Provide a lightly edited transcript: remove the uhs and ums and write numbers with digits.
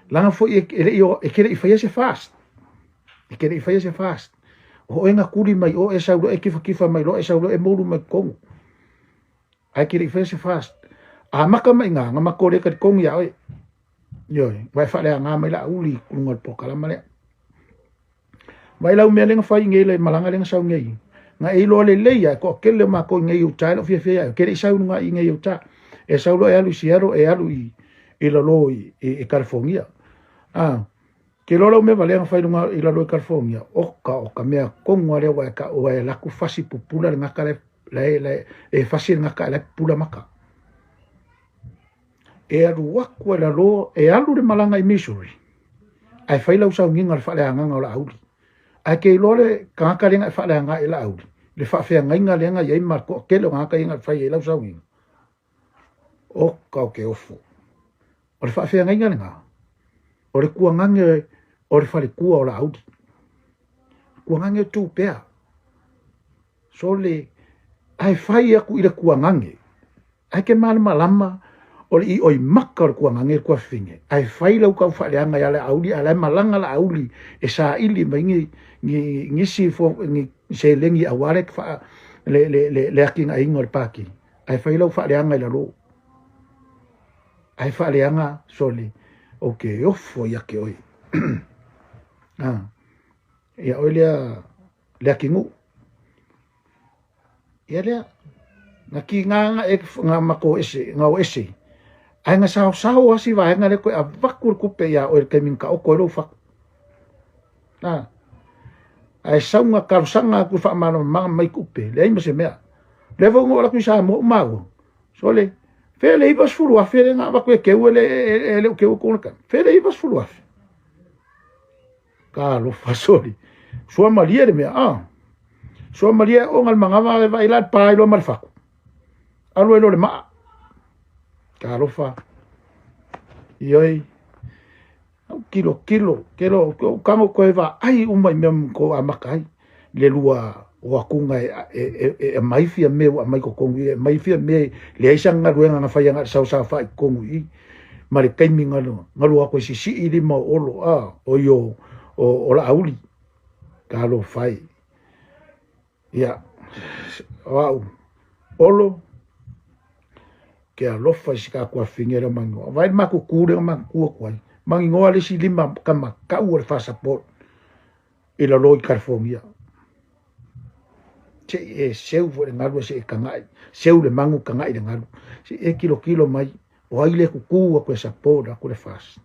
Laga foi e le i e te le i faia se fast. E te le i faia se fast. O oe na kuli mai o e sau loa e kifakifa mai loa e sau loa e moulu mai totonu. Ae te le i faia se fast. A maka mai ngā, nga mako le talitonu ia oe. Ioe, vai faaleaga mai Laauli i luga o le polokalama lea. Vai lau mea lea na fai nei le malaga lea na sau nei. Na e iloa lelei a e toatele o matou i nei Utah e le o fiafia ia oe. Ke le i sau i luga i nei Utah. E sau loa e alu i Seattle e alu i i lalo i, i, i California. Ah, ke loa lau mea valea na fai luga i lalo i California. Oka o ka mea tonu a lea ua e ka ua e laku fasi pupula le gata le le le e fasi le gata le pupula maka. E alu aku e lalo, e alu le malaga i Missouri, ae fai lau sauniga le faaleagaga o Laauli. Ae ke iloa le tagata lea na e faaleaga i Laauli, le faafeagaiga lea na i ai ma le toatele o tagata ia na fai ai lau sauniga. Oka o ke ofo. O le faafeagaiga lena, o le tuagage o le faletua o Laauli. Tuagage o Tupea. Sole, ae fai aku i le tuagage. Ae ke malamalama o le ioi maka o le tuagage le tuafafine. Ae fai lau tau faaleaga ia Laauli, a la e malaga Laauli e saili mai ni, ni, nisi fo, ni seleni aua le, fa, le, le, le, le atinaeina o le pāti. Ae fai lau faaleaga i lalo. Ae faaleaga, sole, o ke ofo ia te oe. Ah, ia oe lea, le atinuu. Ia lea, na kiga nga e nga mako ese, nga o ese. Ae nga sao sao asi vaega le koe avaku le kupe ia oe le taimi ka oko e lou fatu. Na, ae sau nga talosaga aku faamalamalamaga mai kupe, leai ma se mea. Lea foi na oo atu i Samoa ua maua. Sole, fea le 90,000 lea na avatu e keu e le, e le o keu atu le Fea le 90,000. Talofa soli. Sua malie le mea, ah. Sua malie o ngal mangava e vai la pa ilo ma le faku. Alu ai lo le maa. Talofa. Ioi. Au kilo kilo, kelo o kango koe va ai uma i mea ko a maka ai. Le lua o akunga e, e, e, e mai fia me ua mai ko kongu e mai fia me le ai sanga luenga nga whai anga sau sa whai kongu i. Ma le taimi galu aku e sisii lima o Olo a o i o, o Laauli. Talofa e. Ia, o au, Olo, ke alofa i si ka kuafine lea o Maninoa. Vaai le makuku lea na makuku atu ai. Maninoa le isi lima kamakau o le fasapot i lalo i California. Se i e seu foi le galu e se i kaga'i. Seu le magu kaga'i le galu. Se i e kilokilo mai, o ai le kuku aku e support aku le fast.